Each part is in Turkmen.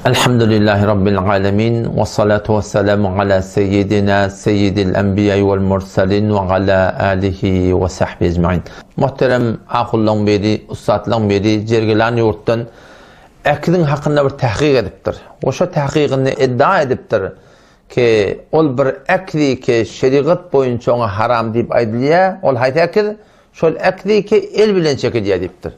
Elhamdülillahi Rabbil alemin ve salatu ve selamu ala seyyidina seyyidil enbiya vel mursalin ve ala alihi ve sahbihi ecmain. Muhterem ahullaň biri, ussatlaň biri Jergilan ýurtdan äkiziň hakynda bir tahkyk edipdir. We şo tahkygynda iddia edipdir ki, ol bir äkizi ki şerigat boýunça oňa haram diýip aýdylýar, ol haýsy äkiz? Şol äkizi ki el bilen çekilýär diýipdir.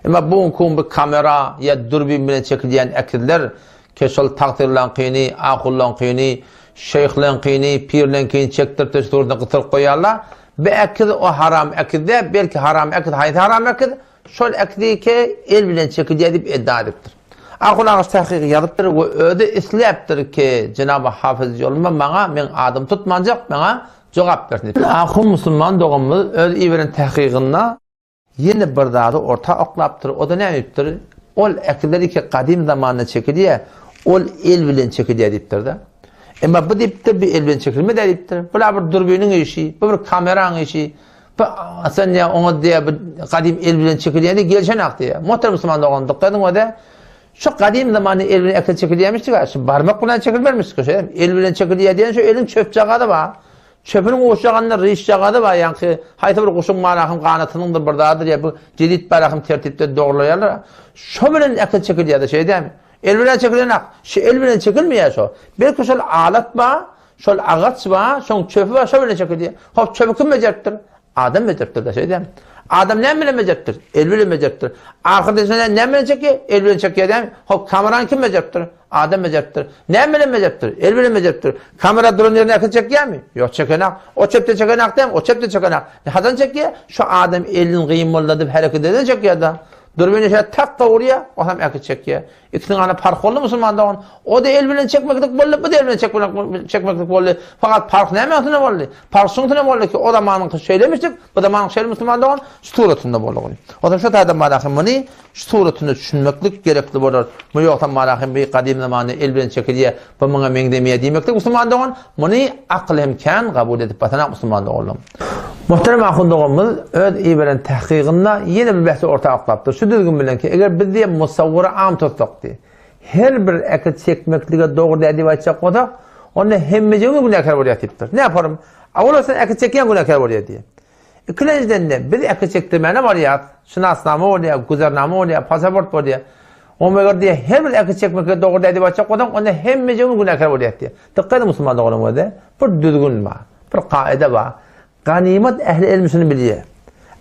Emma bu günki gün bu kamera ýa dürbin bilen çekilýän äkizler ke şol tagtyrlaňkyny, ahullaňkyny, şeýhleňkini, pirleňkini çekdirip-de suratyna gysyryp goýýarlar. Bu äkiz o haram äkiz däl, belki haram äkiz haýsy haram äkiz? Şol äkizi ke el bilen çekilýär diýip edda edipdir. Ahun agaç tahkygy ýazypdyr we özi isläpdir ke jenaby Hafyz Ýolma maňa meň adymy tutmanjak maňa jogap bersin diýip. Ahun musulman doganymyz öz iberen tahkygynda Ýene bir zady orta oklapdyr, o-da näme diýipdir? Ol äkiler iki gadym zamanda çekilýär, ol el bilen çekilýär diýipdir-de. Emma bu diýipdir, bu el bilen çekilmez-ä diýipdir. Bu-la bir dürbiniň işi, bu bir kameraň işi. Bu sen diýýär, oňa diýýär, bu gadym el bilen çekilýän diýip gelşenak diýýär. Muhterem musulman dogan, dykgat ediň o-da. Şu gadym zamanda el bilen äkil çekilýärmişdik-ä, şu barmak bilen çekilmezmişdik-ä, şeýdem. El bilen çekilýär diýen şu eliň çöpjagazy bar. Çöpüniň uçjagynda ryşjagazy bar, ýaňky haýsy bir guşuň marahym ganatynyňdyr bir zadydyr ýa bu jedit barahym tertipde dogrulaýarlar. Şo bilen äkil çekilýär-de şeýdämi? El bilen çekilenak. Şu el bilen çekilmeýär şo. Belki şol alat bar, şol agaç bar, şoň çöpi bar, şo bilen çekilýär. Hop, çöpi kim bejeripdir? Adam bejeripdir-de şeýdämi? Adam näme bilen bejeripdir? El bilen bejeripdir. Ahyrda şo näme bilen çekýär? El bilen çekýär dämi? Hop, kamerany kim bejeripdir? Adam bejeripdir. Näme bilen bejeripdir? El bilen bejeripdir. Kamera duran ýerine äkit çekýärmi? Ýok, çekenak. O çepde çekenak dämi? O çepde çekenak. Haçan çekýär? Şu adam elini gymyldadyp hereket eden çekýär-de. Dürbini şeýle tak-da urýar, o hem äkit çekýär. Ikisiniň arasynda parh boldy musulman dogan. O-da el bilen çekmeklik boldy, bu-da el bilen çekmeklik boldy. Fakat parh näme üstüne boldy? Parh şuň üstüne boldy ki, o zamanyňky şeýlemişdik, bu zamanyňky şeýle musulman dogan, şu suratynda boldy. O zaman şu taýdan barahym muny Şu suratyna düşünmeklik gerekli bolar. Bu ýogsam Malahym bi gadym zamanda el bilen çekilýär, bu muňa meňzemeýär diýmeklik musulman dogan, muny akyl hem kän gabul edip basanak musulman doganlarym. Muhterem ahun doganymyz öz iberen tahkygynda ýene bir bähsi orta oklapdyr. Şu düzgün bilen ki, eger biz diýe musawwyry am tutsak diýe, her bir äkit çekmeklige dogry däl diýip aýtjak bolsak, onda hemmejigimiz günäkär bolýas diýipdir. Näparym? Awala sen äkit çekýän günäkär bolýar diýe. Ikilenjiden-de, biz äki çekdirmäne barýas, şynasnama bolýar, güzernama bolýar, pasaport bolýar. Oňa eger diýýär, her bir äki çekmeklige dogry däl diýip aýtjak bolsaň, onda hemmejigimiz günäkär bolýas diýýär. Dykgat ediň musulman doganlar göze, bir düzgün bar, bir kaida bar. Ganymat ähli elm şuny bilýär.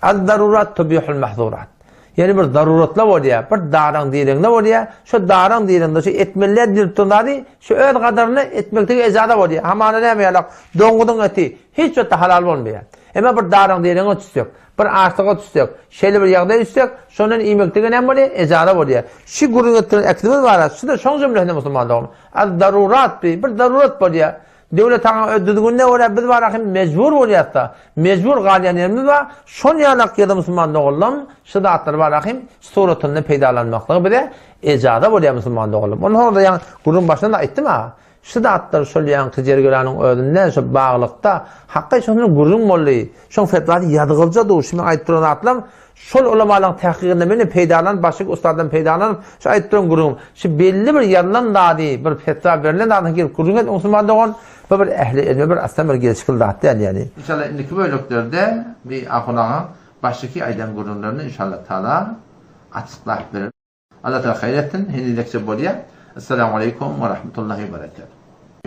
Az-zarurat tubihul mahzurat. Ýagny bir zaruratlar bolýar, bir daraň-direňde bolýar. Şo daraň-direňde şu etmeli däl diýlip duran zady şu öz gadaryna etmeklige ejaza bolýar. Hamana näme ýalak, doňuzyň eti hiç wagtda halal bolmaýar. Emma bir daraň-direňe düşsek, bir açlyga düşsek, şeýle bir ýagdaýa düşsek, şondan iýmeklige näme bolýar? Ejaza bolýar. Şu gürrüň etdiren äkdimiz bar-a, şu-da şoň jümlesinde musulman dogan. Az-darurat bi, bir zarurat bolýar. Döwlet aga öz düzgünine görä biz bar ahim mejbur bolýasda, mejbur galýan ýerimiz bar, şol ýalak ýerde musulman doganlam şu zatlary bar ahim suratynda peýdalanmaklygy bize ejaza bolýar musulman doganlam. Ondan soňra ýaňy gürrüň başynda da aýtdym a, şu zatlar şol ýaňky jergiranyň özünde şo baglykda hakky şonda gürrüň boldy. Şoň fetwasy ýazgylja dur, şu men aýdyp duran zatlam Şol ulamalaryň tahkygynda men peýdalanyp, başga ussatdan peýdalanyp, şu aýdyp duran gürrüňim, şu belli bir ýazylan zady, bir fetwa berlen zadyny gelip gürrüň et, musulman dogan, bu bir ähli ilme bir aslan bir gelşikli zat däl ýaly. Inşallah indiki böleklerde bir ahun agaň başdaky aýdan gürrüňlerini inşallah taala açyklap berer. Allah taala haýyr etsin, henizekçe bolýar. Essalamu aleýkum we rahmetullahi we berekatuh.